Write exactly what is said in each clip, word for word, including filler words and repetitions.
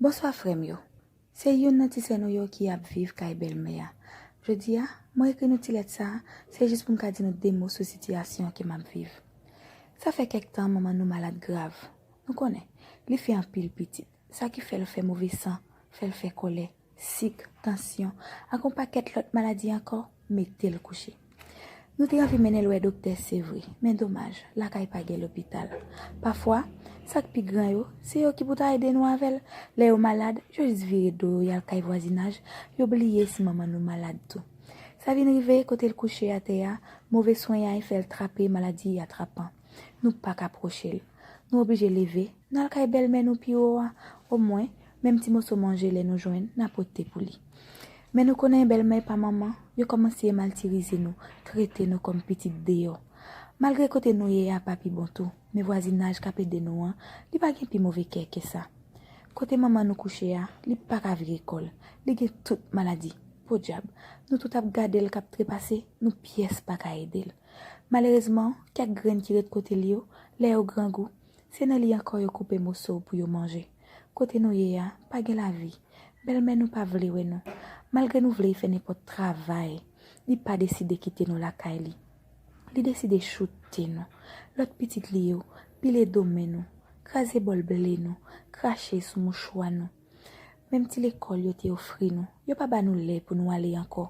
Bonswa frè m yo. Se youn nan ti sè nou yo ki ap viv kay bèlmè a. Jodi a, mwen ekri nou ti lèt sa a, se jis pou m ka di nou de mo sou sitiyasyon ke m ap viv. Sa fè kèk tan manman nou malad grav. Nou konnen, li fè anpil pitit. Sa ki fè l fè move san, fè l fè kòlè, sik, tansyon, ak yon pakèt lòt maladi ankò, mete l kouche. Nou te anvi mennen l wè doktè, se vre, men domaj, lakay pa gen lopital. Pafwa, sa k pi gran yo, se yo ki pou ta ede nou avè l. Lè yo malad, yo jis vire do yo, y al kay vwazinaj, yo bliye si manman nou malad tou. Sa vin rive, kote l kouche atè a, move swen a fè l trape maladi atrapan. Nou pa ka pwoche l. Nou oblije leve, n al kay bèlmè nou pi wo a. Omwen, menm ti moso manje lè nou jwenn, n a pote pou li. Men nou konnen bèlmè pa manman, yo kòmanse maltirize nou, trete nou kòm pitit deyò. Malgre kote nou ye a pa pi bon tou, men vwazinaj k ap ede nou an, li pa gen pi move kè ke sa. Kote manman nou kouche a, li pa ka vire kò l. Li gen tout maladi. Podyab, nou tout ap gade l k ap trepase, nou pyès pa ka ede l. Malerezman, kèk grenn ki ret kote l yo, lè yo grangou, se nan li ankò yo koupe moso pou yo manje. Kote nou ye a, pa gen lavi. Bèlmè nou pa vle wè nou. Malgre nou vle fè nenpòt travay, li pa deside kite nou lakay li. Li deside choute nou. Lòt pitit li yo, pile do men nou, kraze bòl ble nou, krache sou mouchwa nou. Menm ti lekòl yo te ofri nou, yo pa ba nou lè pou nou ale ankò.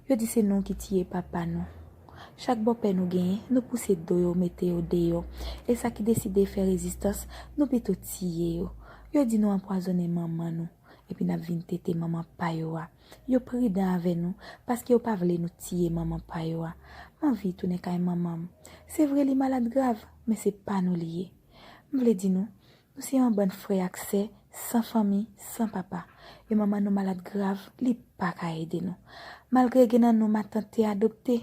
Yo di se nou ki tiye papa nou. Chak bòpè nou genyen, nou pouse do yo, mete yo deyò. E sa ki deside fè rezistans, nou pito tiye yo. Yo di nou anpwazonnen manman nou, epi n ap vin tete manman pa yo a. Yo pridan avè nou, paske yo pa vle nou tiye manman pa yo a. M anvi tounen kay manman m. Se vre li malad grav, men se pa nou li ye. M vle di nou, nou se yon bann frè ak sè san fanmi, san papa. E manman nou malad grav, li pa ka ede nou. Malgre gen nan nou matant te adopte,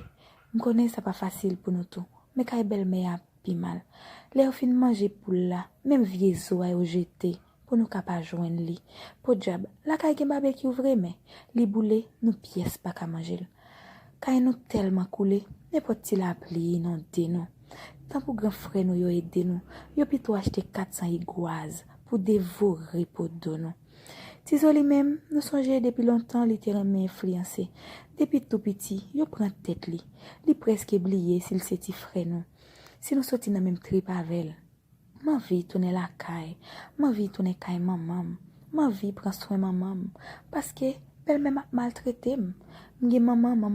m konnen sa pa fasil pou nou tou. Men kay bèlmè a pi mal. Lè yo fin manje poul la, menm vye zo a yo jete pou nou ka pa jwenn li. Podyab, lakay gen babekyou vre, men li boule, nou pyès pa ka manje l. Kay nou tèlman koule, nenpòt ti lapli inonde nou. Tanpou gran frè nou yo ede nou, yo pito achte kat san igwaz pou devore po do nou. Ti Zo li menm, nou sonje depi lontan li te renmen enfliyanse. Depi tou piti, yo pran tèt li. Li prèske bliye si l se ti frè nou. Si nou soti nan menm trip avè l. M anvi tounen lakay. M anvi tounen kay manman m. M anvi pran swen manman m. Paske bèlmè m ap maltrete m. M gen manman, manman